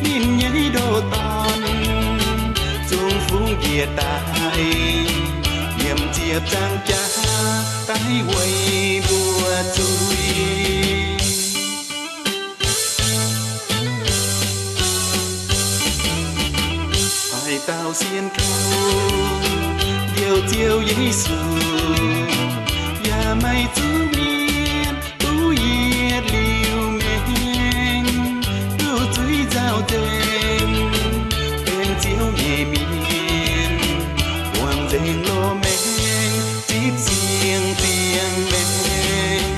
Ninh nyei ndoh dorn, zungv fungx njiec daaih, yiem ziepc nzaangc jaax daaih weic mbuo zuiz. Haaix dauh sienx kouv njoux Ziouv Yesu, yaac maiv zuqc mienh duqv yietc liuz maengx, duqv zuiz nzauh nzengc, benx Ziouv nyei mienh, muangx nzengc loz-maengx zipv siang ziangh maengx.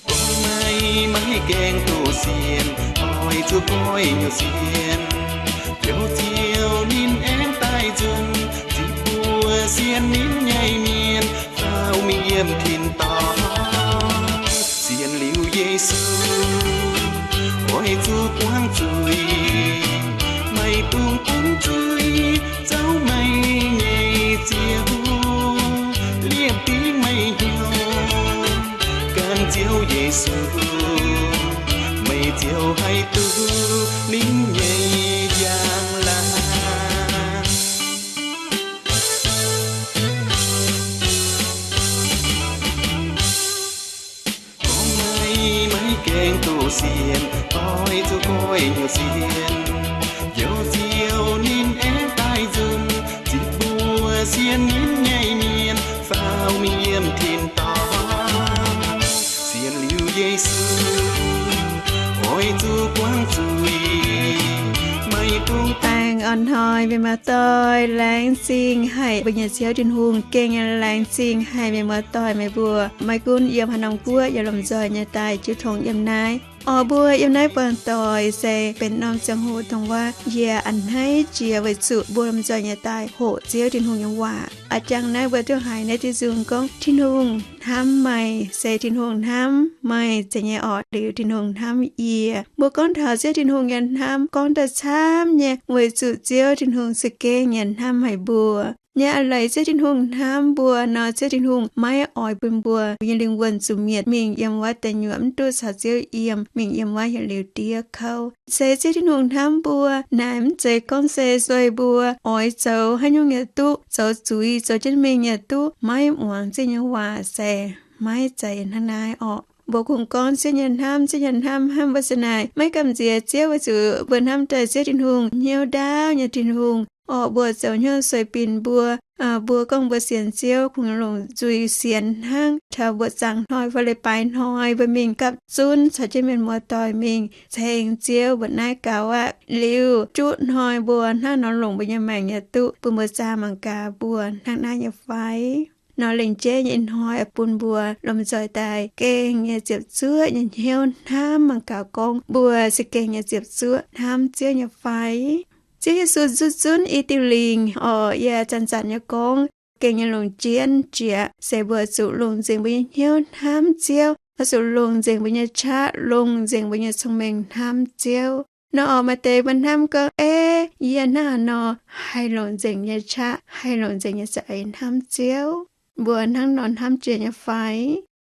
Gorngv meih maiv gaengh duqv sienx, oix zuqc goiv nyungc sienx. Njoux Ziouv ninh aengx daaih nzunc, zipv mbuo sienx ninh nyei mienh faaux mingh yiem tin-dorngh. Sienx liuz Yesu, oix zuqc buangv zuiz, maiv dungx bun zuiz zouv meih nyei Ziouv. Liepc dingc meih hnyouv gan Ziouv Yesu, meih ziouc haih duqv ninh nyei njang-laangc. Gorngv meih maiv gaengh duqv sienx, oix zuqc goiv nyungc sienx. Njoux Ziouv ninh aengx daaih nzunc, zipv mbuo sienx ninh nyei mienh faaux mingh yiem tin-dorngh. Sienx liuz Yesu, oix zuqc buangv zuiz, maiv dungx baengh orn-hnoi. Mienh muoz-doic, laengz zingh haic mbuo nyei Ziouv Tin-Hungh, gengh laengz zingh haic mienh muoz-doic meih mbuo maiv gunv yiem haaix norm guoqv, yiem lomh nzoih nyei daaih jiu tong yiem naaiv. Orqc, mbuo yiem naaiv buangh doic se benx norm ziangh hoc dongh wuov yie a'hneiv jiex weic zuqc mbuo lomh nzoih nyei daaih hoqc Ziouv Tin-Hungh nyei waac. A'jangv naaiv mbuo duqv haiz naaiv diuh nzung gorngv, Tin-Hungh hnamv meih, se Tin-Hungh hnamv meih zeiz nyei orqc, liuz Tin-Hungh hnamv yie. Mbuo gorngv taux Ziouv Tin-Hungh nyei hnamv gorngv daaih camv nyei, weic zuqc Ziouv Tin-Hungh za'gengh nyei hnamv haic mbuo. Nyei a'leiz Ziouv Tin-Hungh hnamv mbuo nor, Ziouv Tin-Hungh maiv oix bun mbuo nyei lingh wuonh zuqc mietc mingh yiem wuov deic nyuoqc, mv duqv caux Ziouv yiem, mingh yiem wuov yietc liuz diev kouv. Se Ziouv Tin-Hungh hnamv mbuo naaic, mv zeiz gorngv se sueih mbuo oix zoux haaix nyungc yaac duqv, zoux zuiz zoux jienv mingh yaac duqv, maiv muangx Ziouv nyei waac se maiv zeiz hnangv naaiv orqc. Mbuo kungx gorngv Ziouv nyei hnamv, Ziouv nyei hnamv hnamv mbuo se naaic, maiv gamh nziex Ziouv weic zuqc mbuo hnamv daaih Ziouv Tin-Hungh hnyouv ndaauv nyei Tin-Hungh orqc. Mbuo zoux hnyouv sueih binc mbuo, mbuo gorngv mbuo sienx Ziouv kungx longc nzuih sienx hnangv. Taux mbuo zaangc hnoi fai leiz-baaix hnoi mbuo mingh gapv zunv caux jienv mienh muoz-doic mingh ceng Ziouv mbuo naaiv gaux aqv. Liuz juqv hnoi mbuo hnangv nor longc mbuo nyei maengc yaac duqv, bun mbuo zaah mangc gaax mbuo hnangv naaiv nyei fai. Nor lengc jeiv nyei ih hnoi bun mbuo lomh nzoih daaih gengh nyei ziepc zuoqv nyei hnyouv hnamv mangc gaax gorngv mbuo se gengh nyei ziepc zuoqv hnamv Ziouv nyei fai. Ziouv Yesu zuqv zunv i diuh lingc orqc, yaac zanc-zanc nyei gorngv gengh nyei longc jienv jiex se mbuo zuqc longc nzengc mbuo nyei hnyouv hnamv Ziouv, oix zuqc longc nzengc mbuo nyei qaqv, longc nzengc mbuo nyei cong-mengh hnamv Ziouv. Nor orqc, maaih deix mbuo hnamv gorngv, Ei, yie hnangv haaix nor haih longc nzengc nyei qaqv, haih longc nzengc nyei za'eix hnamv Ziouv? Mbuo hnangv nor hnamv jiex nyei fai?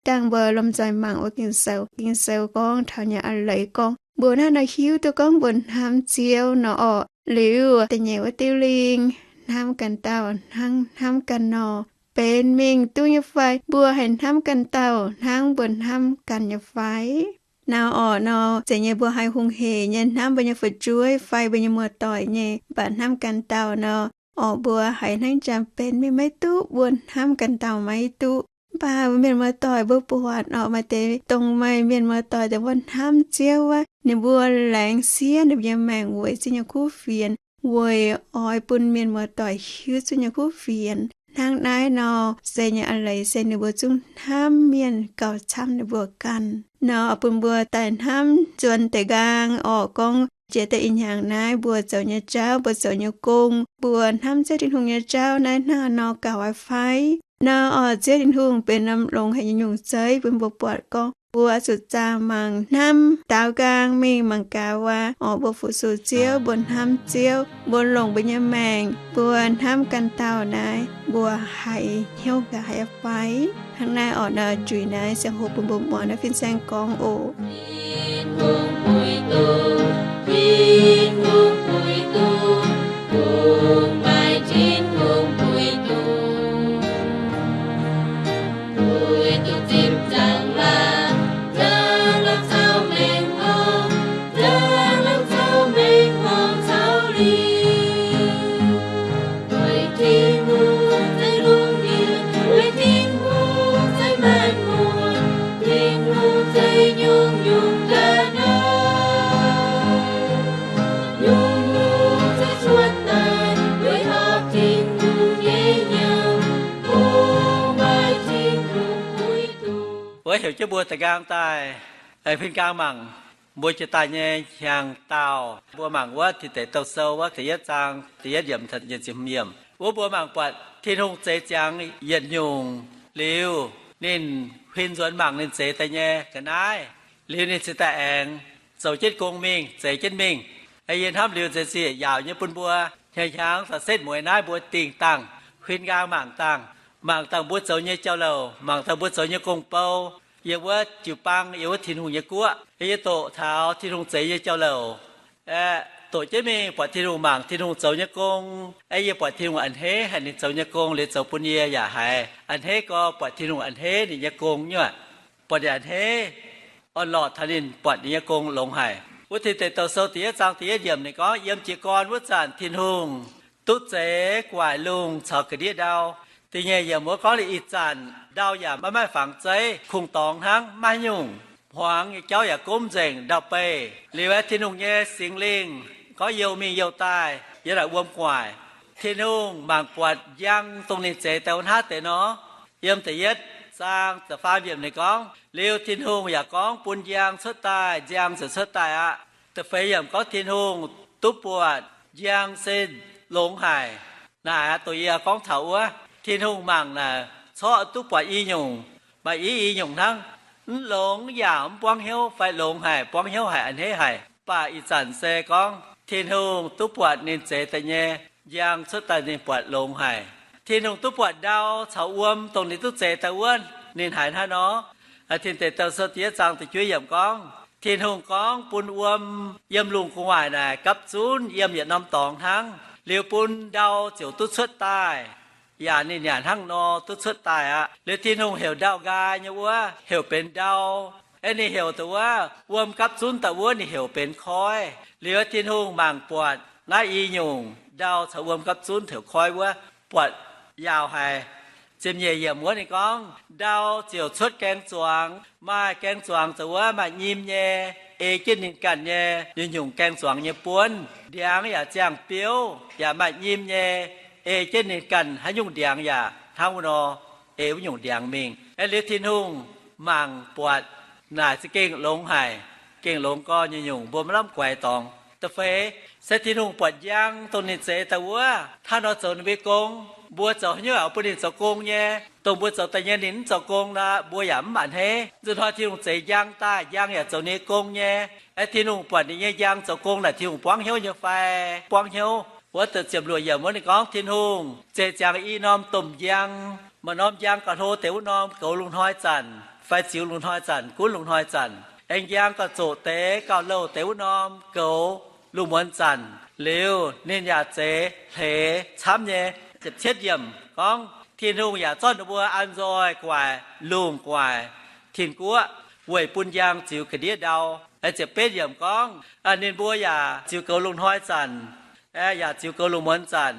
Dangh mbuo lomh nzoih mangc wuov Ging-Sou. Ging-Sou gorngv taux nyei a'leiz gorngv mbuo hnangv nor hiuv duqv gorngv mbuo hnamv Ziouv nor orqc, liuz da'nyeic wuov diuh lingc, hnamv ganh dauh hnangv hnamv ganh nor, benx mingh duqv nyei fai? Mbuo haih hnamv ganh dauh hnangv mbuo hnamv ganh nyei fai? Nor orqc, nor zeiz nyei mbuo haih hungh heic nyei hnamv mbuo nyei fu'jueiv fai mbuo nyei muoz-doic nyei, mv baac hnamv ganh dauh nor orqc, mbuo haiz hnangv jangx benx mingh maiv duqv, mbuo hnamv ganh dauh maiv duqv. Mv baac mienh muoz-doic mbuo buatc orqc, maaih deix dongh meih mienh muoz-doic dongh wuov hnamv Ziouv wuov, ninh mbuo laengz siev ninh mbuo nyei maengc weic Ziouv nyei kuv fienx, weic oix bun mienh muoz-doic hiuv Ziouv nyei kuv fienx. Hnangv naaiv nor, se nyei a'leiz se ninh mbuo zungv hnamv mienh gauh camv ninh mbuo ganh. Nor bun mbuo daaih hnamv nzuonx deix nqaang orqc, gorngv jiex daaih ih hnyangx naaiv mbuo zoux nyei jauv, mbuo zoux nyei gong, mbuo hnamv Ziouv Tin-Hungh nyei jauv naaiv hnangv haaix nor gaux aqv fai? Nor orqc, Ziouv Tin-Hungh benx norm longx haic nyei nyungc zeiv bun mbuo buatc gorngv mbuo oix zuqc zaah mangc hnamv daaux nqaang mingh mangc gaax wuov orqc, mbuo fu-sux Ziouv, mbuo hnamv Ziouv, mbuo longc mbuo nyei maengc, mbuo hnamv ganh dauh naaiv, mbuo haih hnyouv nqa'haav fai? Hnangv naaiv orqc, nor juix naaiv ziangh hoc bun mbuo muangx naaiv fin-saeng gorngv oc. heuc jienv mbuo da'nqaang daaih huin nqaang mangc mbuo jiex daaih nyei hnyangx-daauh. Mbuo mangc wuov Tin Deic Douh Sou wuov da'yietv zaang da'yietv yiemc taux nyic ziepc hmz yiemc wuov, mbuo mangc buatc Tin-Hungh zeix ziangx yietc nyungc liuz, ninh huin nzuonx mangc ninh zeix daaih nyei ga'naaiv. Liuz ninh cingx daaih aengx zoux jienv gong mingh, zeix jienv mingh. Yie hnamv liuz nziex ziec yaauc nyei bun mbuo hnyangx-hnyangx da'setv mueiz naaiv mbuo dingh dangh huin nqaang mangc dangh, mangc dangh mbuo zoux nyei jauv-louc, mangc dangh mbuo zoux nyei gong-bou, yiem wuov jiu-baang, yiem wuov Tin-Hungh nyei guoqv. Yie doqc taux Tin-Hungh zeix nyei jauv-louc aeqv, doqc jienv mingh buatc Tin-Hungh, mangc Tin-Hungh zoux nyei gong aeqv, yie buatc Tin-Hungh a'hneiv haic ninh zoux nyei gong liuz zoux bun yie yaac haiz a'hneiv gorx buatc Tin-Hungh a'hneiv ninh nyei gong nyuoqc, buatc ninh a'hneiv orn-lorqc taux ninh buatc ninh nyei gong longx haic. Wuov Tin Deic Douh Sou da'yietv zaang da'yietv yiemc ninh gorngv, yiem jiez gorn wuov zanc Tin-Hungh duqv zeix gu'nguaaic lungh caux ga'ndiev ndau. Da'nyeic yiemc wuov gorngv liuz ih zanc ndau yaac maiv maaih fangx zeiv, kungx dorngx hnangv, maiv nyungc hmuangx nyei jauv yaac gomv nzengc ndau-beih. Liuz aeqv, Tin-Hungh nyei Singx Lingh gorngv youh mingh youh daaih yiem naaic wuom gu'nguaaic. Tin-Hungh mangc buatc njang dongh ninh zeix daaih wuov hnangv deix nor. Yiem da'yietv zaang da'faam yiemc ninh gorngv, liuz Tin-Hungh yaac gorngv, bun njang cuotv daaih, njang ziouc cuotv daaih aqv. Da'feix yiemc gorngv Tin-Hungh duqv buatc njang se longx haic. Naaic aqv, dongh yie gorngv taux wuov, Tin-Hungh mangc naaic corc duqv buatc i nyungc, maaih i, i nyungc hnangv. Mv longx yaac mv buangv hnyouv fai longx haic, buangv hnyouv haic, a'hneiv haic. Mv baac ih zanc se gorngv Tin-Hungh duqv buatc ninh zeix daaih nyei njang cuotv daaih ninh buatc longx haic. Tin-Hungh duqv buatc ndau caux wuom dongh ninh duqv zeix daaih wuov, ninh haiz hnangv nor. Tin Deic Douh Sou da'yietv zaang da'juov yiemc gorngv, Tin-Hungh gorngv, bun wuom yiem lungh gu'nguaaic naaic gapv zunv yiem yietc norm dorngx hnangv. Liuz bun ndau ziouc duqv cuotv daaih. Yaac ninh yaac hnangv nor duqv cuotv daaih aqv. Liuz Tin-Hungh heuc ndau-nqaai nyei wuov heuc benx ndau. Aeqv, ninh heuc da'wuov wuom gapv zunv da'wuov ninh heuc benx koiv. Liuz Tin-Hungh mangc buatc naaiv i nyungc ndau caux wuom gapv zunv heuc koiv wuov, buatc yaauc haic. Ziepc nyeic yiemc wuov ninh gorngv, ndau ziouc cuotv gaeng zuangx. Maaih gaeng zuangx da'wuov maaih nyim nyei, ei jienv ninh ganh nyei nyungc-nyungc gaeng zuangx nyei buonv. Ndiangx yaac ziangh biouv, yaac maaih nyim nyei, ei jienv ninh ganh haaix nyungc ndiangx yaac hnangv wuov nor, ei wuov nyungc ndiangx mingh. Aeqv, liuz Tin-Hungh mangc buatc naaic za'gengh longx haic. Gengh longx gorx nyungc-nyungc mbuo maiv lamh guaix dorngx. Da'feix se Tin-Hungh buatc njang dongh ninh zeix daaih wuov hnangv nor zoux ninh mbuo gong. Mbuo zoux haaix nyungc yaac bun ninh zoux gong nyei. Dongh mbuo zoux daaih nyei ninh mv zoux gong nor, mbuo yaac mv a'hneiv. Nzunc hnoi Tin-Hungh zeix njang daaih, njang yaac zoux ninh nyei gong nyei. Aeqv, Tin-Hungh buatc ninh nyei njang zoux gong naaic Tin-Hungh buangv hnyouv nyei fai? Buangv hnyouv. Wuov deix ziepc luoqc yiemc wuov ninh gorngv, Tin-Hungh zeix ziangx i norm domh njang. Maaih norm njang gauh hlo deix wuov norm goux lungh hnoi zanc fai ziux lungh hnoi zanc, gunv lungh hnoi zanc. Aengx njang gauh zoqc deix gauh louh deix wuov norm goux lungh muonz zanc. Liuz ninh yaac zeix hleix camv nyei. Ziepc cietv yiemc gorngv, Tin-Hungh yaac zorqv ninh mbuo an nzoih gu'nguaaic lungh gu'nguaaic tin-guoqv weic bun njang ziux ga'ndiev ndau. Ziepc betv yiemc gorngv, ninh mbuo yaac ziux goux lungh hnoi zanc, yaac ziux goux lungh muonz zanc.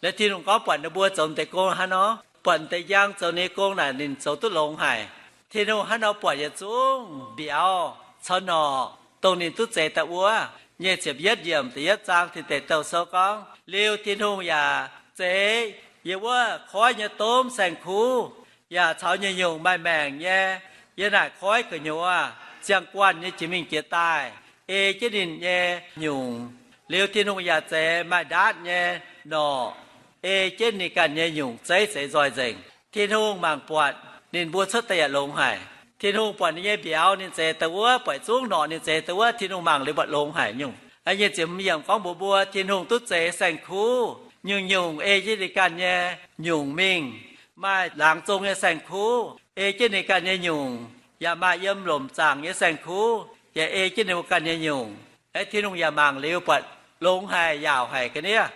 Liuz Tin-Hungh gorngv buatc ninh mbuo zoux deix gong hnangv nor, buatc deix njang zoux ninh gong naaic ninh zoux duqv longx haic. Tin-Hungh hnangv nor buatc yietc zungv mbiauz caux norqc dongh ninh duqv zeix daaih wuov. Nyic ziepc yietv yiemc da'yietv zaang Tin Deic Douh Sou gorngv, liuz Tin-Hungh yaac zeix yiem wuov koiv nyei domv saeng-kuv, yaac caux nyungc-nyungc maaih maengc nyei yiem naaic koiv gu'nyuoz ziangh guanh nyei jiex mingh jiex daaih ei jienv ninh nyei nyungc. Liuz Tin-Hungh yaac zeix maaih ndaatv nyei norqc ei jienv ninh ganh nyei nyungc zeiv zeix nzoih nzengc. Tin-Hungh mangc buatc ninh mbuo cuotv daaih yaac longx haic. Tin-Hungh buatc ninh nyei mbiauz ninh zeix daaih wuov, buatc zungv norqc ninh zeix daaih wuov, Tin-Hungh mangc liuz buatc longx haic nyungc. Nyic ziepc hmz yiemc gorngv mbuox mbuo, Tin-Hungh duqv zeix saeng-kuv nyungc-nyungc ei jienv ninh ganh nyei nyungc mingh. Maaih laangz zong nyei saeng-kuv ei jienv ninh ganh nyei nyungc, yaac maaih yiem lomc zaangc nyei saeng-kuv yaac ei jienv ninh mbuo ganh nyei nyungc. Aeqv, Tin-Hungh yaac mangc liuz buatc longx haic, yaauc haic ga'ndiev.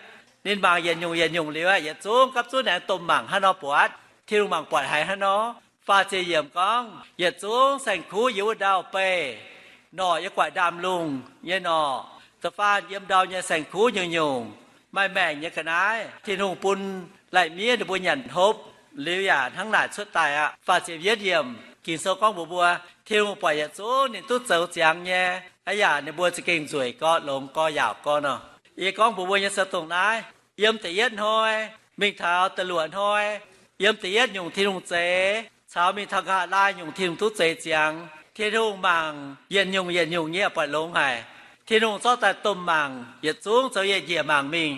Ninh mangc yietc nyungc yietc nyungc liuz aqv, yietc zungv gapv zunv aengx domh mangc hnangv nor buatc. Tin-Hungh mangc buatc haiz hnangv nor. Faah ziepc yiemc gorngv, yietc zungv saeng-kuv yiem wuov ndau-beih, norqc yiem guaix ndaamv-lungh nyei norqc, da'faanh yiem ndau nyei saeng-kuv nyungc-nyungc, maaih maengc nyei ga'naaiv Tin-Hungh bun lai-miev ninh mbuo nyanc hopv liuz yaac hnangv naaic cuotv daaih aqv. Faah ziepc yietv yiemc Ging-Sou gorngv mbuox mbuo, Tin-Hungh buatc yietc zungv ninh duqv zoux ziangx nyei, aa yaac ninh mbuo za'gengh nzueic gorx, longx gorx, yaauc gorx nor. Yie gorngv mbuox mbuo nyei se dongh naaiv, yiem da'yietv hnoi mingh taux da'luoqc hnoi, yiem da'yietv nyungc Tin-Hungh zeix caux mingh taux nqa'haav laai nyungc Tin-Hungh duqv zeix ziangx. Tin-Hungh mangc yietc nyungc yietc nyungc nyei yaac buatc longx haic. Tin-Hungh zorqv daaih domh mangc yietc zungv zoux yietc njiec mangc mingh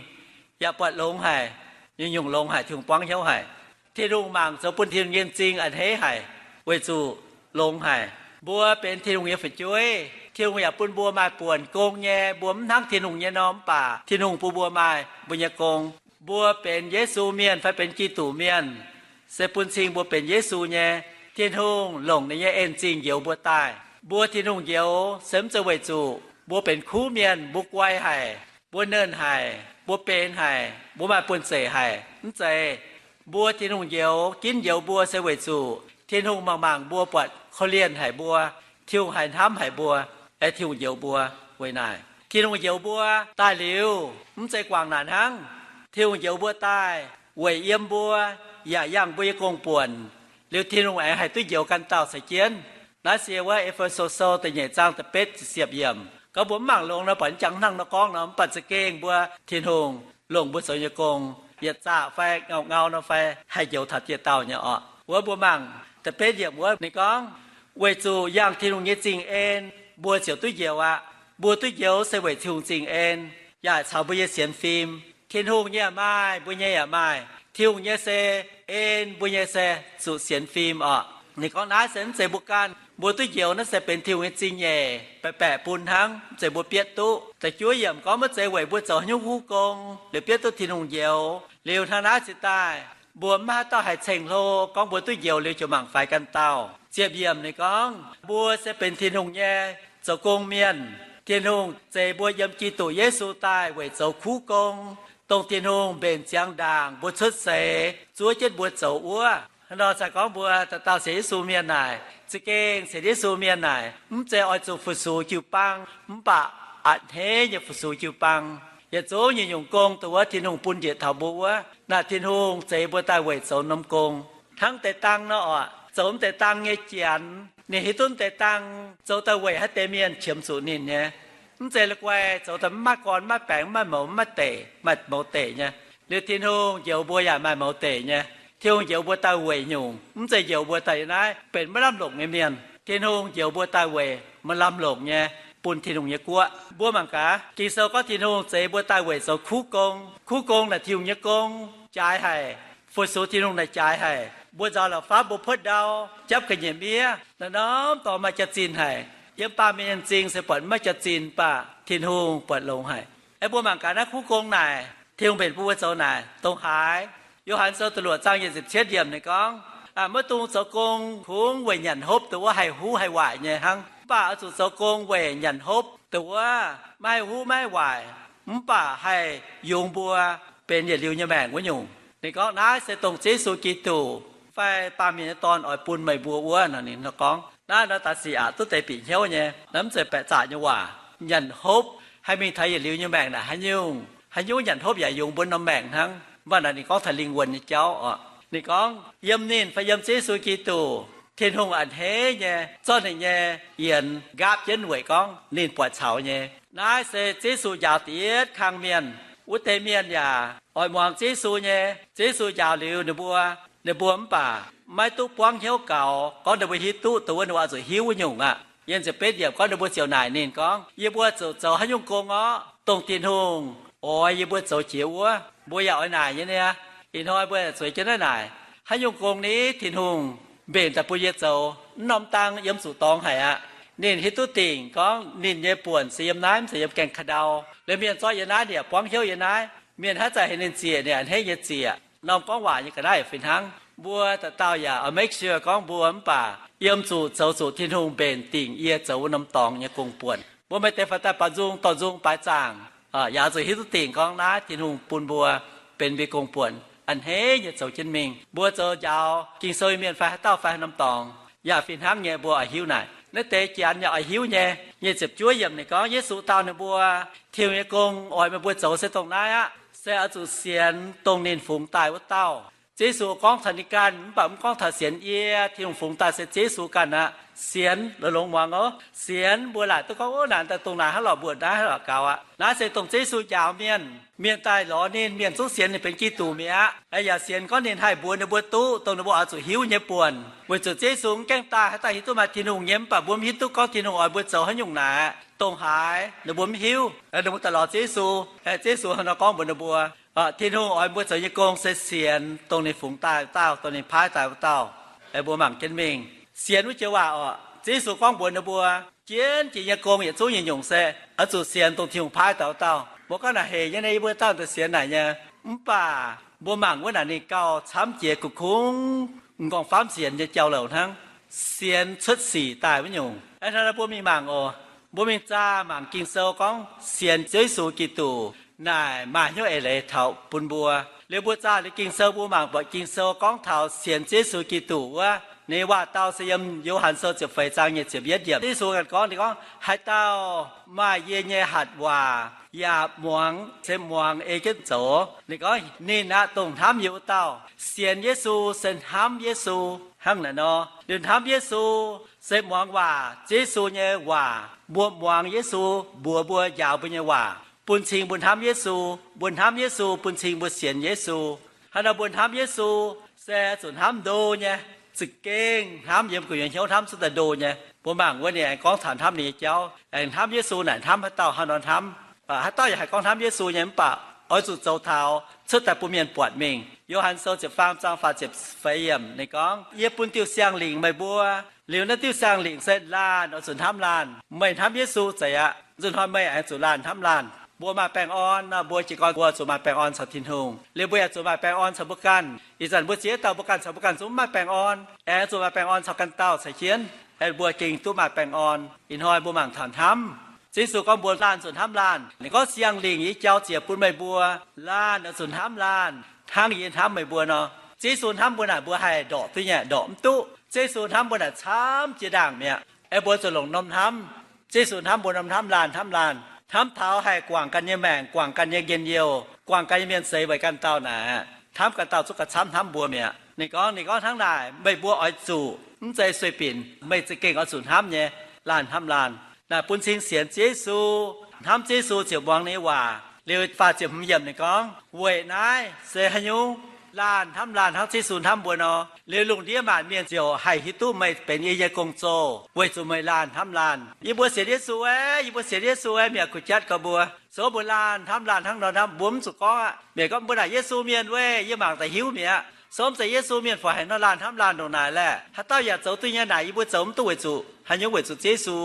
yaac buatc longx haic. Nyungc-nyungc longx haic, Tin-Hungh buangv hnyouv haic. Tin-Hungh mangc zoux bun Tin-Hungh nyei m'zing a'hneiv haic, weic zuqc longx haic. Mbuo benx Tin-Hungh nyei fu'jueiv, Tin-Hungh yaac bun mbuo maaih buonc gong nyei. Mbuo mv hnangv Tin-Hungh nyei nor, mv baac Tin-Hungh bun mbuo maaih mbuo nyei gong. Mbuo benx Yesu mienh fai benx Giduc mienh, se bun cing mbuo benx Yesu nyei. Tin-Hungh longc ninh nyei en-zingh njoux mbuo daaih. Mbuo Tin-Hungh njoux se mv zeiz weic zuqc mbuo benx kuv mienh, mbuo guai haic, mbuo nernh haic, mbuo benx haic, mbuo maaih buonv-zeic haic. Mv zeiz. Mbuo Tin-Hungh njoux, ginv njoux mbuo se weic zuqc Tin-Hungh mangc mangc mbuo buatc korv-lienh haic mbuo, Tin-Hungh haih hnamv haic mbuo, aeqv, Tin-Hungh njoux mbuo. Weic naaic Tin-Hungh njoux mbuo daaih liuz, mv zeiz guangc naaic hnangv. Tin-Hungh njoux mbuo daaih weic yiem mbuo, yaac yangh mbuo nyei gong-buonc. Liuz Tin-Hungh aengx haih duqv njoux ganh dauh caux jienv. Naaiv se wuov E^fe^so Sou da'nyeic zaang da'betv ziepc yiemc. Gorngv mbuo mv mangc longx nor, buatc jangx hnangv nor gorngv nor, mv baac za'gengh mbuo Tin-Hungh longc mbuo zoux nyei gong, yietc zaqc fai ngau-ngau nor fai haih njoux taux dieh dauh nyei orqc. Wuov mbuo mangc da'betv yiemc wuov ninh gorngv, weic zuqc yangh Tin-Hungh nyei zingh en, mbuo ziouc duqv njoux aqv. Mbuo duqv njoux se weic Tin-Hungh zingh en, yaac caux mbuo nyei sienx fim. Tin-Hungh nyei yaac maaih, mbuo nyei yaac maaih. Tin-Hungh nyei se en, mbuo nyei se zuqc sienx fim orqc. Ninh gorngv naaiv se mv zeiz mbuo ganh. Mbuo duqv njoux naaiv se benx Tin-Hungh nyei zingh nyeic, baeqc baeqc bun hnangv, mv zeiz mbuo bietv duqv. Da'juov yiemc gorngv maiv zeiz weic mbuo zoux haaix nyungc kuv gong liuz bietv duqv Tin-Hungh njoux. Liuz hnangv naaiv cingx daaih, mbuo mv haaix dauh haih ceng-hlo gorngv mbuo duqv njoux liuz ziouc mangc faix ganh dauh. Ziepc yiemc ninh gorngv, mbuo se benx Tin-Hungh nyei zoux gong mienh. Tin-Hungh zeix mbuo yiem Giduc Yesu daaih weic zoux kuv gong, dongh Tin-Hungh mbenc ziangx ndaangc mbuo cuotv seix zuov jienv mbuo zoux wuov. Hnangv nor cingx gorngv mbuo dauh dauh sienx Yesu mienh naaic, za'gengh sienx Yesu mienh naaic, mv zeiz oix zuqc fu-sux jiu-baang, mv baac a'hneiv nyei fu-sux jiu-baang. Yietc zungv nyungc-nyungc gong dongh wuov Tin-Hungh bun njiec taux mbuo wuov, naaic Tin-Hungh zeix mbuo daaih weic zoux norm gong. Hnangv deix dang nor orqc, zoux mv deix dang nyei Janx, ninh hiuv duqv mv deix dang zoux daaih weic haaix deix mienh qiemx zuqc ninh nyei. Mv zeiz la'guaih zoux daaih mv maaih gorn, mv maaih baengx, mv maaih mouz, mv maaih deic, maaih mouz deic nyei. Liuz Tin-Hungh njoux mbuo yaac maaih mouz deic nyei. Tin-Hungh njoux mbuo daaih weic nyungc, mv zeiz njoux mbuo daaih yiem naaiv benx maiv lamh longc nyei mienh. Tin-Hungh njoux mbuo daaih weic maaih lamh longc nyei, bun Tin-Hungh nyei guoqv. Mbuo mangc gaax, Ging-Sou gorngv Tin-Hungh zeix mbuo daaih weic zoux kuv gong. Kuv gong naaic Tin-Hungh nyei gong jaaix haic. Fu-sux Tin-Hungh naaic jaaix haic. Mbuo nzaaux la'fapv, mbuo puotv ndau, japv ga'nyiec miev, naaiv norm dorngx maaih jaax-zinh haic. Yiem baamh mienh nyei m'zing se buatc maiv maaih jaax-zinh, mv baac Tin-Hungh buatc longx haic. Aeqv, mbuo mangc gaax naaiv kuv gong naaic, Tin-Hungh mbenc bun mbuo zoux naaic dongh haaix. Yo^han Sou da'luoqc zaang nyic ziepc cietv yiemc ninh gorngv, maiv dungx zoux gong kungx weic nyanc hopv dongh wuov haih huv haih waaic nyei hnangv, mv baac oix zuqc zoux gong weic nyanc hopv dongh wuov maiv haih huv maiv haih waaic, mv baac haih yungz mbuo benx yietc liuz nyei maengc wuov nyungc. Ninh gorngv naaiv se dongh Ziouv Yesu Giduc fai baamh mienh nyei Dorn oix bun meih mbuo wuov. Nor ninh nor gorngv naaiv nor daaih sic aqc duqv deix bieqc hnyouv nyei, naaiv mv zeiz baeqc zaqc nyei waac. Nyanc hopv haih mingh taux yietc liuz nyei maengc naaic haaix nyungc, haaix nyungc nyanc hopv yaac yungz mbuo norm maengc hnangv. Mv baac naaic ninh gorngv taux lingh wuonh nyei jauv oc. Ninh gorngv yiem ninh fai yiem Ziouv Yesu Giduc, Tin-Hungh a'hneiv nyei zorqv ninh nyei yienx nqaapv jienv weic gorngv ninh buatc caux nyei. Naaiv se Ziouv Yesu njaaux da'yietv kang mienh. Wuov deix mienh yaac oix muangx Ziouv Yesu nyei. Ziouv Yesu njaaux liuz ninh mbuo, ninh mbuo mv baac maiv duqv buangv hnyouv gaux gorngv ninh mbuo hiuv duqv dongh wuov ninh mbuo oix zuqc hiuv wuov nyungc aqv. Yiem ziepc betv yiemc gorngv ninh mbuo ziouc naaic ninh gorngv, yie mbuo zuqc zoux haaix nyungc gong orqv, dongh Tin-Hungh oix yie mbuo zoux jiex wuov. Mbuo yaac oix naaic nyei niaa. Ih hnoi mbuo zueiz jienv naaiv naaic, haaix nyungc gong ni Tin-Hungh mbenc daaih bun yie zoux? Mv norm dang yiem zuqc dorngx haic aqv. Ninh hiuv duqv dingc gorngv ninh nyei buonc se yiem naaiv, mv zeiz yiem gaengh ka'ndau. Liuz mienh zorqv yie naaiv, ninh yaac buangv hnyouv yie naaiv. Mienh hnamv zaqc heuc ninh ziec, ninh a'hneiv nyei ziec. Norm gorngv waac nyei ga'naaiv yaac fih hnangv. Mbuo dauh dauh yaac oix make sure gorngv mbuo mv baac yiem zuqc zoux zuqc Tin-Hungh mbenc dingc yie zoux wuov norm dorngx nyei gong-buonc. Mbuo maaih deix faaux daaih baaux nzung dorh nzung baaix zaangc, yaac zuqc hiuv duqv dingc gorngv naaiv Tin-Hungh bun mbuo benx mbuo gong-buonc, a'hneiv nyei zoux jienv mingh. Mbuo zoux njaaux Ging-Sou nyei mienh fai haaix dauh fai haaix norm dorngx yaac fih hnangv nyei, mbuo oix hiuv naaic. Naaiv deix Janx yaac oix hiuv nyei. Nyic ziepc juov yiemc ninh gorngv, Yesu dau ninh mbuo, Tin-Hungh nyei gong oix meih mbuo zoux se dongh naaiv aqv. Se oix zuqc sienx dongh ninh fungx daaih wuov dauh. Yesu gorngv taux ninh ganh, mv baac mv gorngv taux sienx yie. Tin-Hungh fungx daaih se Yesu ganh aqv. Sienx longx-longx muangx oc. Sienx mbuo laaic duqv gorngv, ov, naaic daaih dongh naaic hnangv lorqc, mbuoqc naaiv hnangv lorqc gaux aqv. Naaiv se dongh Yesu njaaux mienh. Mienh daaih lorz ninh, mienh zungv sienx ninh benx Giduc mi'aqv. Yaac sienx gorngv ninh haih mbuox ninh mbuo duqv dongh ninh mbuo oix zuqc hiuv nyei buonc. Weic zuqc Yesu mv gaengh daaih haaix dauh hiuv duqv maaih Tin-Hungh nyei, mv baac mbuo mv hiuv duqv gorngv Tin-Hungh oix mbuo zoux haaix nyungc naaic. Dongh haaix ninh mbuo mv hiuv. Ninh mbuo daaih lorz Yesu. Yesu hnangv nor gorngv mbuox ninh mbuo, Tin-Hungh oix mbuo zoux nyei gong se sienx dongh ninh fungx daaih wuov dauh, dongh ninh paaiv daaih wuov dauh. Mbuo mangc jienv mingh. Sienx wuov joux waac orqc, Yesu gorngv mbuox ninh mbuo, jienv jiex nyei gong yietc zungv nyei nyungc se oix zuqc sienx dongh Tin-Hungh paaiv daaih wuov dauh. Mbuo gorngv naaic hec nyei, yie mbuo dauh daaih sienx naaic nyei. Mv baac mbuo mangc wuov naaic ninh gauh camv jiex gux kungx m'nqorngv-famv sienx nyei jauv-louc hnangv. Sienx cuotv sic daaih wuov nyungc. Hnangv naaiv mbuo mingh mangc oc. Mbuo mingh zaah mangc Ging-Sou gorngv sienx Ziouv Yesu Giduc naaic maaih hnyouv eix leiz taux bun mbuo. Liuz mbuo zaah liuz Ging-Sou mbuo mangc buatc Ging-Sou gorngv taux sienx Ziouv Yesu Giduc wuov, ninh nyei waac-dau se yiem Yo^han Sou ziepc feix zaang nyic ziepc yietv yiemc. Yesu ganh gorngv, ninh gorngv, haaix dauh maaih yie nyei hatc waac yaac muangx, se muangx ei jienv zoux. Ninh gorngv ninh aqv dongh hnamv yie wuov dauh. Sienx Yesu se hnamv Yesu hnangv naaic nor. Liuz hnamv Yesu se muangx waac, Yesu nyei waac. Mbuo muangx Yesu mbuox mbuo, njaaux mbuo nyei waac, bun cing mbuo hnamv Yesu. Mbuo hnamv Yesu bun cing mbuo sienx Yesu. Hnangv nor mbuo hnamv Yesu se zuqc hnamv ndo nyei, za'gengh hnamv yiem gu'nyuoz hnyouv hnamv cuotv daaih ndo nyei. Mbuo mangc wuov ninh aengx gorngv taux hnamv ninh nyei jauv. Aengx hnamv Yesu naaic hnamv haaix dauh hnangv nor hnamv. Haaix dauh yaac haih gorngv hnamv Yesu nyei mv baac oix zuqc zoux taux cuotv daaih bun mienh buatc mingh. Yo^han Sou ziepc faam zaang faah ziepc feix yiemc ninh gorngv, yie bun diuh siang-lingc meih mbuo. Liuz naaiv diuh siang-lingc se laanh oix zuqc hnamv laanh. Meih hnamv Yesu zeiz aqv, nzunc hnoi meih aengx zuqc laanh hnamv laanh. Mbuo maaih baengh orn nor, mbuo jiez gorn mbuo zuqc maaih baengh orn caux Tin-Hungh. Liuz mbuo yaac zuqc maaih baengh orn caux mbuo ganh. Ih zanc mbuo ziex dauh mbuo ganh caux mbuo ganh zungv mv maaih baengh orn, aengx zuqc maaih baengh orn caux ganh dauh caux jienv, aengx mbuo gengh duqv maaih baengh orn. Ih hnoi mbuo mangc taux hnamv. Ziouv Yesu gorngv mbuo laanh zuqc hnamv laanh. Ninh gorngv, siang-lingc yie jauv ziec bun meih mbuo, laanh oix zuqc hnamv laanh hnangv yie hnamv meih mbuo nor. Ziouv Yesu hnamv mbuo naaic mbuo haih ndorqc duqv nyei, ndorqc mv duqv. Ziouv Yesu hnamv mbuo naaic camv jiex ndaangc mi'aqv. Aengx mbuo zuqc longc norm hnamv. Ziouv Yesu hnamv mbuo norm hnamv, laanh hnamv laanh, hnamv taux haih guangc ganh nyei maengc, guangc ganh nyei njien-youh, guangc ganh nyei mienh seix weic ganh dauh naaic, hnamv ganh dauh zuqc gauh camv hnamv mbuo mi'aqv. Ninh gorngv, ninh gorngv hnangv naaic, meih mbuo oix zuqc, mv zeiz sueih binc, meih za'gengh oix zuqc hnamv nyei, laanh hnamv laanh. Naaic bun cing sienx Ziouv Yesu, hnamv Ziouv Yesu ziouc muangx ninh nyei waac. Liuz faah ziepc hmz yiemc ninh gorngv, weic naaiv se haaix nyungc, laanh hnamv laanh hnangv Ziouv Yesu hnamv mbuo nor, liuz lungh ndiev maanc mienh ziouc haih hiuv duqv meih benx yie nyei gong-zoh, weic zuqc meih laanh hnamv laanh. Yie mbuo sienx Yesu aeqv, yie mbuo sienx Yesu aeqv, mi'aqv, kuh jatv gorx mbuo. Se gorngv mbuo laanh hnamv laanh hnangv nor hnamv, mbuo mv zuqc gorngv aqv. Mienh gorngv mbuo naaic Yesu mienh weic, yie mangc daaih hiuv mi'aqv. Se gorngv mv zeiz Yesu mienh fai haaix nor laanh hnamv laanh ndongc naaic laeh. Haaix dauh yaac zoux duqv nyei naaic, yie mbuo zoux mv duqv weic zuqc haaix nyungc, weic zuqc Ziouv Yesu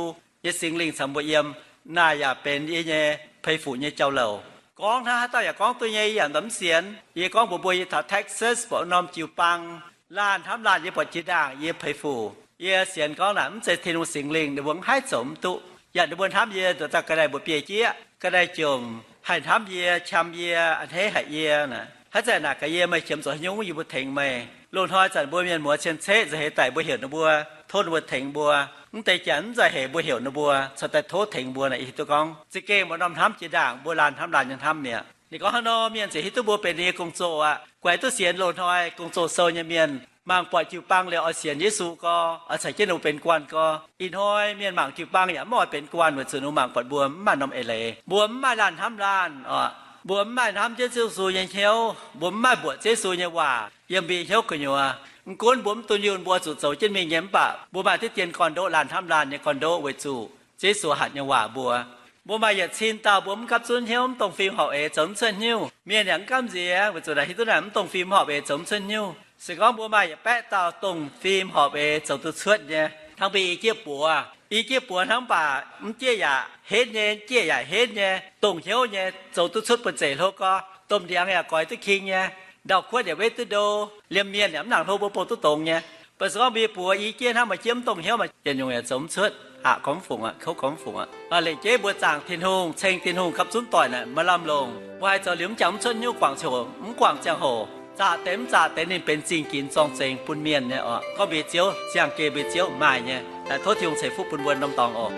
nyei Singx Lingh caux mbuo yiem. Naaic yaac benx yie nyei peix fuc nyei jauv-louc. Gorngv hnangv haaix dauh yaac gorngv duqv nyei, yie yaac mv sienx. Yie gorngv mbuox mbuo, yie taux Texas, buatc norm jiu-baang, laanh hnamv laanh, yie buatc jiex ndaangc yie peix fuc. Yie sienx gorngv naaic mv zeiz Tin-Hungh Singx Lingh, ninh mbuo mv haih zoux mv duqv. Yaac ninh mbuo hnamv yie nduqc daaih ga'naaiv mbuoqc bieiv jieqv, ga'naaiv jomc, haih hnamv yie, qam yie, a'hneiv haic yie naaic. Haaix zanc naaic gaax yie, meih qiemx zuqc haaix nyungc yie mbuo tengx meih. Loz-hnoi zanc mbuo mienh muoz cien-ceqv nzauh heix daic mbuo heuc ninh mbuo, tov ninh mbuo tengx mbuo. Mv deix janx mv nzauh heix mbuo heuc ninh mbuo caux daaih tov tengx mbuo naaic, yie hiuv duqv gorngv za'gengh mbuo norm hnamv jiex ndaangc, mbuo laanh hnamv laanh nyei hnamv mi'aqv. Ninh gorngv hnangv nor, mienh ziouc hiuv duqv mbuo benx ninh nyei gong-zoh aqv. Guaix duqv sienx loz-hnoi gong-zoh sou nyei mienh, mangc buatc jiu-baang liuz oix sienx Yesu gorx, oix caux jienv ninh mbuo benx guanh gorx. Ih hnoi mienh mangc jiu-baang yaac mv oix benx guanh weic zuqc ninh mbuo mangc buatc mbuo mv maaih norm eix leiz. Mbuo mv maaih laanh hnamv laanh oc. Mbuo mv maaih hnamv jienv Ziouv Yesu nyei hnyouv. Mbuo mv maaih mbuoqc Ziouv Yesu nyei waac yiem mbuo hnyouv gu'nyuoz. Mv gunv mbuo mv dunh yunh, mbuo zuqc zoux jienv mingh nyei, mv baac mbuo maaih diqv dien gorn-ndoqv, laanh hnamv laanh nyei gorn-ndoqv weic zuqc Ziouv Yesu hatc nyei waac mbuo. Mbuo maaih yietc cin dauh mbuo mv gapv zunv hnyouv, mv dongh fim horpc eix zoux mv cuotv hnyouv. Mienh yaac mv gamh nziex weic zuqc naaic hiuv duqv naaic mv dongh fim horpc eix zoux mv cuotv hnyouv. Se gorngv mbuo maaih yietc baeqv dauh dongh fim horpc eix zoux duqv cuotv nyei, hnangv mbuo i jieqv buoz. I jieqv buoz hnangv baac mv jieqv yaac henv nyei, jieqv yaac henv nyei, dongh hnyouv nyei, zoux duqv cuotv buonv-zeic hlo gorx, domh ndiangx yaac goix duqv king nyei, ndau-kuotv yaac wetv duqv ndo, liemh mienh yaac mv nangc hlo mbuo bouh duqv dongz nyei. Mv baac se gorngv mbuo i buoz i jieqv hnangv maaih jieqv mv dongh hnyouv, maaih yietc nyungc yaac zoux mv cuotv, aqc gorngv mv fungc aqv, kouv gorngv mv fungc aqv. Lengc jeiv mbuo zaangc Tin-Hungh, ceng Tin-Hungh gapv zunv doic naaic maaih lamh longc. Mbuo haih zoux liuz mv jangx mv cuotv hnyouv guangc ziangh hoc, mv guangc ziangh hoc, zaqc deix mv zaqc deix ninh benx zingh ginx zorng-zengx bun mienh nyei oc. Gorngv mbuo Ziouv, ziangh geh mbuo Ziouv maaih nyei. Tov Tin-Hungh ceix fuqv bun mbuo norm dorngx oc.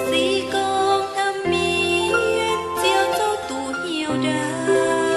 Se gorngv ganh mienh Ziouv zouv duqv hnyouv ndaauv,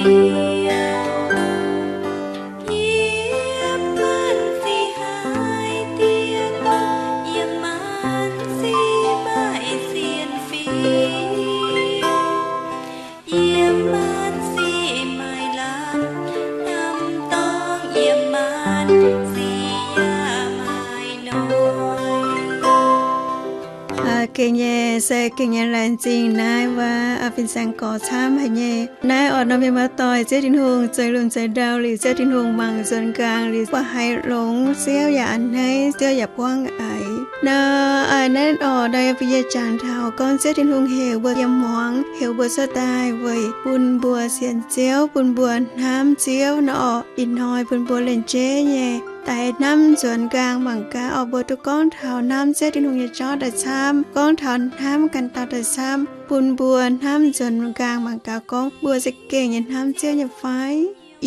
Yie maanc sic haaix dieh, yie maanc sic maaih sienx fim, yie maanc sic maaih lamh hnamv dorngx, yie maanc sic yaac maaih noic. Gengh nyei, se gengh nyei laengz zingh naaiv wuov fin-saeng gorx camv haic nyei. Naaiv orqc norm mienh muoz-doic, Ziouv Tin-Hungh zeix lunx zeix ndau liuz, Ziouv Tin-Hungh mangc nzuonx nqaang liuz, buatc haiz longx, Ziouv yaac a'hneiv, Ziouv yaac buangv aic. Nor, naaiv orqc nor, bun yie jangx taux gorngv Ziouv Tin-Hungh heuc mbuo yiem hmuangx, heuc mbuo cuotv daaih weic bun mbuo sienx Ziouv, bun mbuo hnamv Ziouv nor orqc. Ih hnoi bun mbuo lengc jeiv nyei daaih hnamv nzuonx nqaang mangc gaax orqc, mbuo duqv gorngv taux hnamv Ziouv Tin-Hungh nyei jauv daaih camv, gorngv taux hnamv ganh dauh daaih camv, bun mbuo hnamv nzuonx nqaang mangc gaax gorngv mbuo za'gengh nyei hnamv Ziouv nyei fai.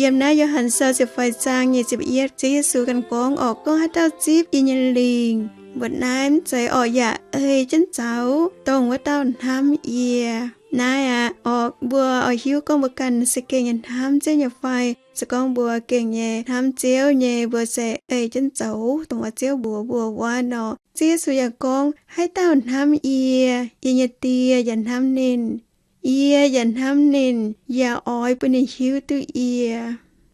Yiem naaiv Yo^han Sou ziepc feix zaang nyic ziepc yietv, Ziouv Yesu ganh gorngv orqc, gorngv haaix dauh zipv yie nyei lingc, mbuoqc naaiv mv zeiz orqc, yaac ei jienv zoux, dongh wuov dauh hnamv yie. Naaiv aqv, orqc mbuo oix hiuv gorngv mbuo ganh se gengh nyei hnamv Ziouv nyei fai. Se gorngv mbuo gengh nyei hnamv Ziouv nyei, mbuo se ei jienv zoux dongh wuov Ziouv mbuox mbuo wuov nor. Ziouv Yesu yaac gorngv, haaix dauh hnamv yie, yie nyei Die yaac hnamv ninh. Yie yaac hnamv ninh, yaac oix bun ninh hiuv duqv yie.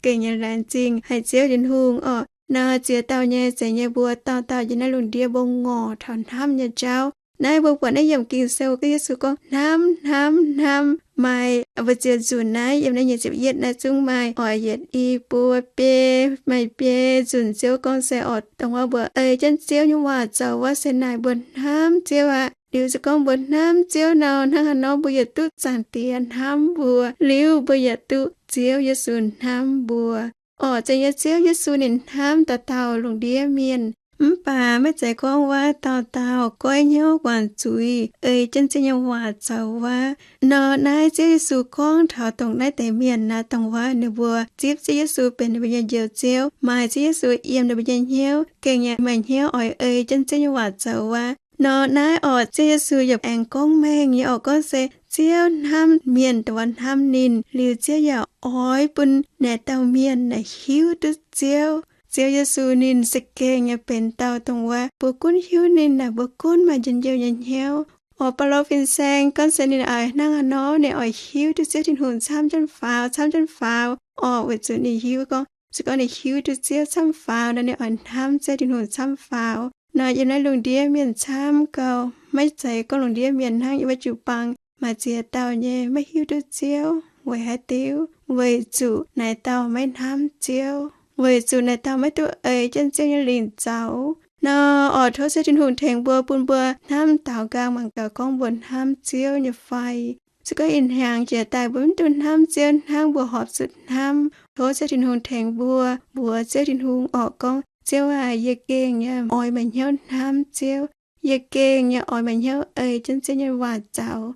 Gengh nyei laengz zingh haic Ziouv Tin-Hungh orqc. Nor ziex dauh nyei, zeiz nyei mbuo dauh dauh yiem naaiv lungh ndiev mbuo ngorc taux hnamv nyei jauv. Naaiv mbuo buatc naaiv yiem Ging-Sou Yesu gorngv hnamv, hnamv, hnamv. Maaih mbu'ziex nzunc naaiv yiem naaiv nyic ziepc yietv naaiv zungv maaih oix yietc i buo biei, maaih biei nzunc Ziouv gorngv se orqc, dongh wuov mbuo ei jienv Ziouv nyei waac zoux wuov se naaic mbuo hnamv Ziouv aqv. Liuz se gorngv mbuo hnamv Ziouv nor, hnangv haaix nor mbuo yaac duqv Zaangc Diex hnamv mbuo, liuz mbuo yaac duqv Ziouv Yesu hnamv mbuo. Orqc, zeiz nyei Ziouv Yesu ninh hnamv dauh dauh lungh ndiev mienh. Mv baac maiv zeiz gorngv wuov dauh dauh goiv hnyouv guangc zuiz ei jienv Ziouv nyei waac zoux wuov. Nor naaiv Ziouv Yesu gorngv taux dongh naaiv deix mienh naaiv, dongh wuov ninh mbuo zipv Ziouv Yesu benx ninh mbuo nyei Njoux Ziouv, maaih Ziouv Yesu yiem ninh mbuo nyei hnyouv, gengh nyei maaih hnyouv oix ei jienv Ziouv nyei waac zoux wuov. Nor naaiv orqc, Ziouv Yesu yaac aengx gorngv mengh nyei orqc, gorngv se Ziouv hnamv mienh dongh wuov hnamv ninh, liuz Ziouv yaac oix bun naaic dauh mienh naaic hiuv duqv Ziouv. Ziouv Yesu ninh za'gengh nyei benx dauh dongh wuov mbuo gunv hiuv ninh naaic mbuo gunv maaih njien-youh nyei hnyouv. Orqc, Baulo fin-saeng gorngv se ninh oix hnangv haaix nor ninh oix hiuv duqv Ziouv Tin-Hungh camv jienv faaux, camv jienv faaux. Orqc, weic zuqc ninh hiuv gorngv se gorngv ninh hiuv duqv Ziouv camv faaux nor ninh oix hnamv Ziouv Tin-Hungh camv faaux. Nor yiem naaiv lungh ndiev mienh camv gauh maiv zeiz gorngv lungh ndiev mienh hnangv, yiem wuov jiu-baang maaih ziex dauh nyei maiv hiuv duqv Ziouv. Weic haaix diuc? Weic zuqc naaic dauh maiv hnamv Ziouv, weic zuqc naaic dauh maiv duqv ei jienv Ziouv nyei lingc zoux. Nor orqc, tov Ziouv Tin-Hungh tengx mbuo, bun mbuo hnamv daaux nqaang mangc gaax gorngv mbuo hnamv Ziouv nyei fai. Se gorngv ih hnyangx jiex daaih mbuo maiv duqv hnamv Ziouv hnangv mbuo horpc zuqc hnamv, tov Ziouv Tin-Hungh tengx mbuo mbuox Ziouv Tin-Hungh orqc, gorngv, Ziouv aac, yie gengh nyei oix meih hnyouv hnamv Ziouv. Yie gengh nyei oix meih hnyouv ei jienv Ziouv nyei waac zoux.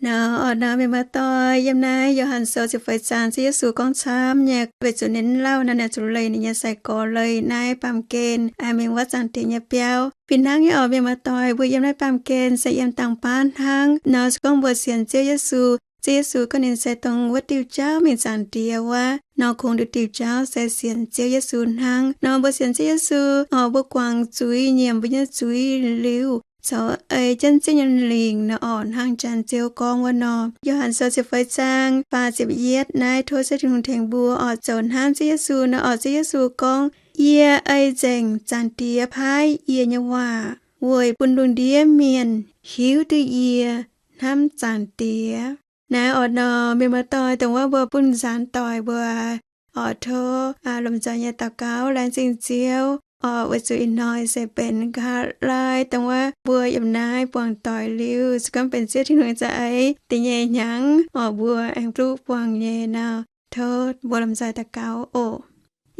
Nor orqc nor, mienh muoz-doic, yiem naaiv Yo^han Sou ziepc feix zaang Ziouv Yesu gorngv camv nyei, weic zuqc ninh mv lauh nor, ninh zuqc leih ninh nyei sai-gorx, leih naaiv baamh gen mingh wuov Zaangc Diex nyei biauv. Fih hnangv nyei orqc, mienh muoz-doic, mbuo yiem naaiv baamh gen se yiem dangh baav hnangv. Nor se gorngv mbuo sienx Ziouv Yesu, Ziouv Yesu gorngv ninh se dongh wuov diuh jauv mingh Zaangc Diex wuov nor, kungx nduqc diuh jauv se sienx Ziouv Yesu hnangv. Nor mbuo sienx Ziouv Yesu orqc, mbuo guangc zuiz, nyiemc mbuo nyei zuiz liuz, zoux ei jienv Ziouv nyei lingc nor orqc, hnangv janx Ziouv gorngv wuov nor. Yo^han Sou ziepc feix zaang faah ziepc yietv naaiv, tov Ziouv Tin-Hungh tengx mbuo orqc, zoux hnamv Ziouv Yesu nor orqc, Ziouv Yesu gorngv, Yie ei nzengc Zaangc Diex paaiv yie nyei waac weic bun lungh ndiev mienh hiuv duqv yie hnamv Zaangc Diex. Naaiv orqc nor, mienh muoz-doic, dongh wuov mbuo bun nzaanx doic mbuo orqc, tov lomh nzoih nyei daux gaux laengz zingh Ziouv orqc, weic zuqc ih hnoi se benx nqa'haav laai dongh wuov mbuo yiem naaiv buangh doic liuz, se gorngv benx Ziouv Tin-Hungh za'eix da'nyeic hnyangx orqc, mbuo aengx duqv buangh nyei nor. Tov mbuo lomh nzoih daux gaux oc.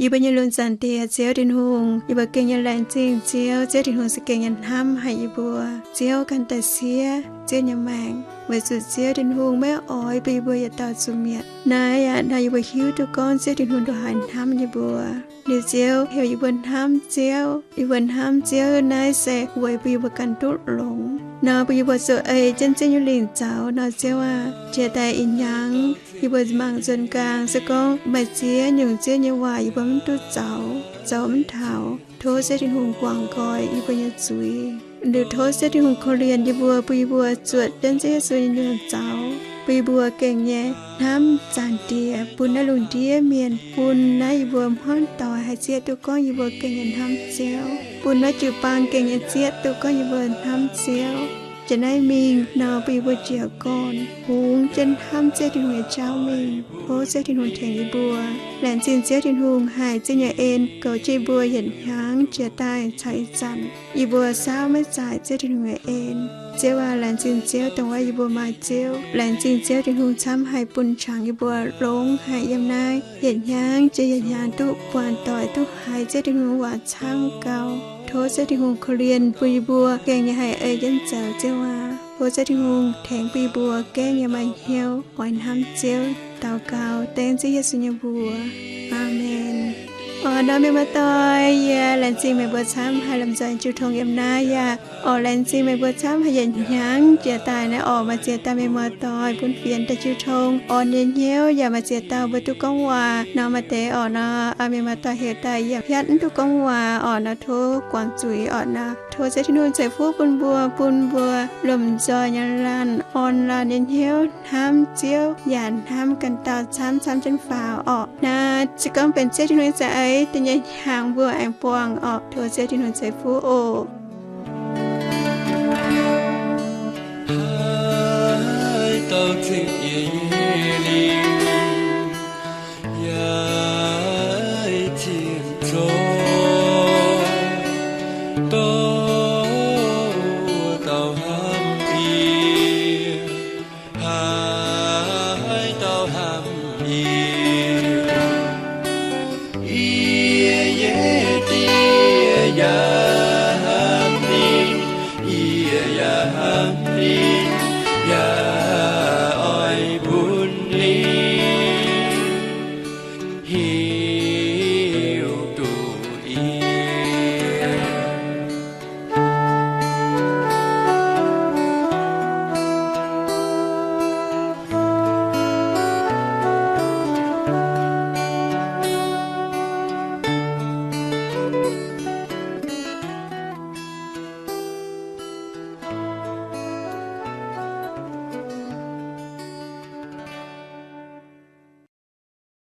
Yie mbuo nyei lunx Zaangc Diex Ziouv Tin-Hungh, yie mbuo gengh nyei laengz zingh Ziouv. Ziouv Tin-Hungh se gengh nyei hnamv haic yie mbuo. Ziouv ganh daaih siev Ziouv nyei maengc, weic zuqc Ziouv Tin-Hungh maiv oix bun yie mbuo yietc dauh zuqc mietc. Naaiv aqv, naaiv yie mbuo hiuv duqv gorngv Ziouv Tin-Hungh ndongc haaix hnamv yie mbuo. Liuz Ziouv heuc yie mbuo hnamv Ziouv. Yie mbuo hnamv Ziouv naaiv se weic bun yie mbuo ganh duqv longx. nor, bun yie mbuo zuqc ei jienv Ziouv nyei lingc zoux nor, Ziouv aac. Jiex daaih ih hnyangx yie mbuo mangc nzuonx gaang, se gorngv maaih ziex nyungc Ziouv nyei waac yie mbuo mv duqv zoux, zoux mv taux, tov Ziouv Tin-Hungh guangc nqoi yie mbuo nyei zuiz. Liuz tov Ziouv Tin-Hungh korv-lienh yie mbuo, bun yie mbuo zuotc jienv Ziouv Yesu nyei nyungc zoux, bun yie mbuo gengh nyei hnamv Zaangc Diex, bun naaiv lungh ndiev mienh, bun naaiv yie mbuo hmuangv doic haih zieqv duqv gorngv yie mbuo gengh nyei hnamv Ziouv, bun naaiv jiu-baang gengh nyei zieqv duqv gorngv yie mbuo hnamv Ziouv. Jiex naaiv mingh nor, bun yie mbuo jiez gorn hungx jienv hnamv Ziouv Tin-Hungh nyei jauv mingh. Tov Ziouv Tin-Hungh tengx yie mbuo. Laengz zingh Ziouv Tin-Hungh haic Ziouv nyei en goux jienv yie mbuo yietc hnyangx jiex daaih caux ih zanc yie mbuo saauv maiv zaaic Ziouv Tin-Hungh nyei en. Ziouv aac, laengz zingh Ziouv dongh wuov yie mbuo maaih Ziouv. Laengz zingh Ziouv Tin-Hungh camv haih bun qangx yie mbuo longx haic yiem naaiv yietc hnyangx jiex yietc hnyangx duqv buangh doic duqv haiz Ziouv Tin-Hungh waac camv gau. Tov Ziouv Tin-Hungh korv-lienh bun yie mbuo gengh nyei haih ei jienv zoux, Ziouv aac. Tov Ziouv Tin-Hungh tengx bun yie mbuo gengh nyei maaih hnyouv oix hnamv Ziouv. Daux gaux dengv Ziouv Yesu nyei mbuox. Aamen. Orqc, nor mienh muoz-doic, yie laengz zingh meih mbuo camv haih lomh nzoih jiu tong yiem naaiv yaac. Orqc, laengz zingh meih mbuo camv haih yietc hnyangx jiex daaih naaiv orqc, maaih ziex dauh mienh muoz-doic bun fienx daaih jiu tong, orn nyei hnyouv yaac maaih ziex dauh mbuo duqv gorngv waac nor, maaih deix orqc nor, mienh muoz-doic heuc daaih yiem hietv mv duqv gorngv waac orqc nor, tov guangc zuiz orqc nor. Tov Ziouv Tin-Hungh ceix fuqv bun mbuo, bun mbuo lomh nzoih nyei laanh, orn laanh nyei hnyouv, hnamv Ziouv yaac hnamv ganh dauh camv camv jienv faaux orqc. Naaiv se gorngv benx Ziouv Tin-Hungh nyei za'eix da'nyeic hnyangx mbuo aengx buangh orqc. Tov Ziouv Tin-Hungh ceix fuqv oc. Haaix dauh zingh yie nyei lingc, yaac zingh zoux, dongh dauh hnamv yie. Haaix dauh hnamv yie, yie nyei Die yaac